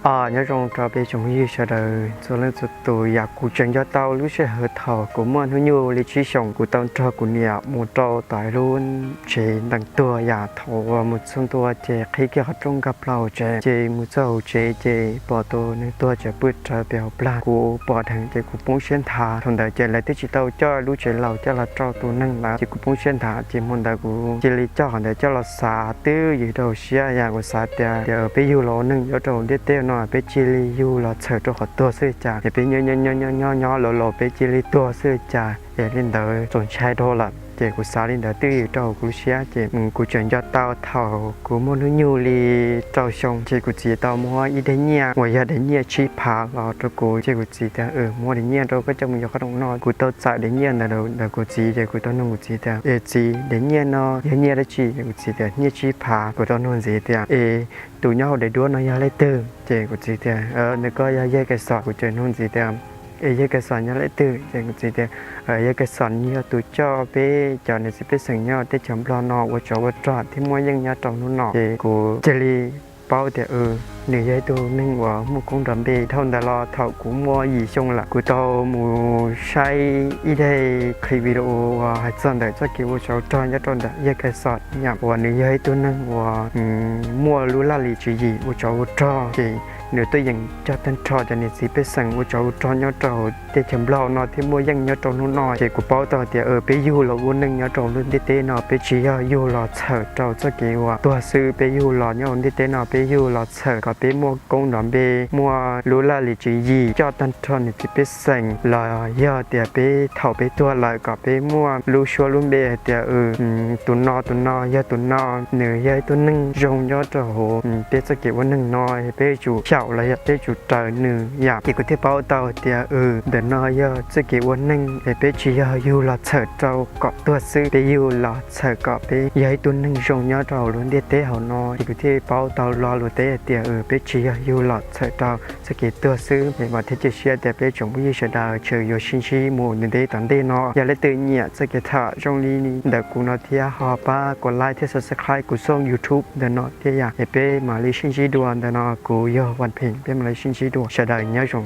Os, nyob zoo rau peb tsoom phooj ywg sawv daws txhua leej txhua tus. Yam kuv tseem nco tau lub sij hawm thaum kuv muaj hnub nyoog li tsib xyoos, kuv tau nrog kuv niam mus rau tom ib lub tsev ntees tuag. Yam thaum uas mus txog ntua ces qhib kiag qhov rooj nkag plaws hauv tsev, ces mus txog hauv tsev ces pom tus neeg tuag tseem pw rawv pem hauv plag. Kuv pom dheev ces kuv poob siab nthav. Thaum ntawd ces lawv twb tsis tau coj lub tsev laus coj los rau tus neeg lawm, ces kuv poob siab nthav. Ces hmo ntawd kuv cia li coj qhov ntawd coj los xav twb ywm rau hauv siab. Yam kuv xav tias, tias peb yug los ua neeg nyob rau ntiaj teb no, peb cia li yug los txhawm rau qhov tuag xwb cas, es peb nyob nyob nyob nyob los los peb cia li tuag xwb cas, es li ntawd txaus ntshai dhau lawm. Ces kuv xav li ntawd twb ywm rau kuv lub siab, ces kuv tseem nco tau thaum kuv muaj hnub nyoog li rau xyoo, ces kuv txiv tau muab ib daim nyiaj uas yog daim nyiaj tsib phav los rau kuv. Ces kuv txiv tias, muab daim nyiaj rau koj coj mus yuav qhob noom noj. Kuv tau txais daim nyiaj ntawd ntawm kuv txiv, ces kuv tau nug kuv txiv tias, es txiv, daim nyiaj no yog nyiaj dab tsi? Kuv txiv tias, nyiaj tsib phav. Kuv tau nug ntxiv tias, es tus nyob hauv daim duab no yog leej twg? Ces kuv txiv tias, nws koj yog Yawg Kais Xom. Kuv tseem nug ntxiv tias, es Yawg Kais Xom nyob leej twg? Ces kuv txiv tias, Yawg Kais Xom yog tus coj peb cov niam txiv pej xeem nyob teb chaws Nplog no ua tsov ua rog thiab muaj yeej nyob rau hnub no. Ces kuv cia li paub tias nws yog ib tug neeg uas muaj koob nrov npe. Dhau ntawd los thaum kuv muaj yim xyoo lawm, kuv tau mus saib ib daim clip video uas hais txog ntawm txoj kev ua tsov ua rog nyob rau ntawm Yawg Kais Xom, yam uas nws yog ib tug neeg uas muaj lub laj lim tswv yim ua tsov ua rog, ces nws tuaj yeem coj tag nrho cov niam txiv pej xeem ua tsov ua rog nyob rau teb chaws Nplog no thiab muaj yeej nyob rau hnub no. Ces kuv paub tau tias peb yug los ua neeg nyob rau lub ntiaj teb no, peb tsis yog yug los txhawm rau txoj kev uas tuag xwb. Peb yug los nyob hauv ntiaj teb no, peb yug los txhawm kom peb muaj koob nrov npe, muaj lub laj lim tswv yim coj tag nrho niam txiv pej xeem, los yog tias peb thaum peb tuag lawm kom peb muaj lub suab lub npe hais tias tus no tus no yog tus no, nws yog ib tug neeg zoo nyob rau hauv peb txoj kev ua neeg no, peb yuav tsum xyaum los yog peb yuav tsum raws nws yam. Ces kuv thiaj paub tau tias ntawm no yog txoj kev ua neeg es peb tsis yog yug los txhawm rau kom tuag xwb, peb yug los txhawm kom peb yog ib tug neeg zoo nyob rau hauv lub ntiaj teb hauv no. Ces kuv thiaj paub tau lo lus teb hais tias peb tsis yog yug los txhawm rau txoj kev tuag xwb. Es vam thiab cia siab tias peb tsoom phooj ywg sawv daws tseem yuav sib ntsib mus ntev ntev tom ntej no. Yog leej twg nyiam txoj kev tham zoo li ntawm kuv no thiab ho pab kom like thiab subscribe kuv tshooj YouTube ntawm no thiab yom. Es peb mam li sib ntsib dua. Ntawm no kuv yog Vaj Pheej, peb mam li sib ntsib dua, sawv daws nyob zoo.